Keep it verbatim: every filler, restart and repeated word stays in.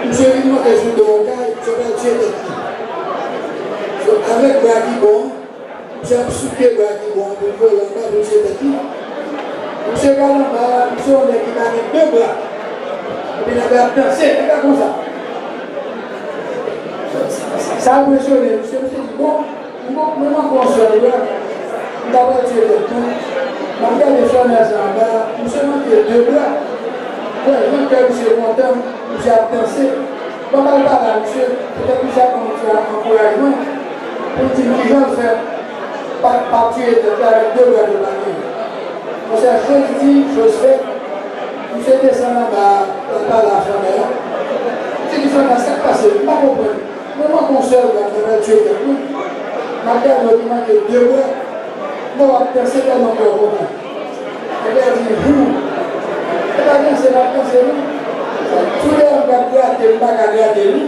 Misye vin monte sou do yon kay, misye pral tiye tèt li. So, avèk bra ki bon, misye ap souke bra ki bon an pou l voye anba pou l tiye tèt li. Misye pral anba, misye yon nèg ki pa gen de bra. Epi nèg la ap danse, nèg la konsa. Sa enpresyone misye, misye di, bon, mwen, mwen manke yon sèl bra, m ta pral tiye tèt mwen. M ap gade fanmèl sa anba, misye manke de bra. Wè, jan kè misye kontan, misye ap danse. Bon, m al pale a misye, petèt misye ap ban m ti ankourajman pou l di m kijan l fè pa, pa tiye tèt li avèk de bra ke l pa genyen. Monchè, choz di, choz fèt. Misye desann anba a, l al pale a fanmèl la. Misye di fanmèl, sa k pase? M pa konprann. Mwen manke yon sèl bra, mwen pral tiye tèt mwen. M ap gade w ki manke de bra. Bon, w ap danse tèlman kè w kontan. Nèg la di, hmm, se pa danse m ap danse non. Tou lè m ap grate, m pa ka grate li.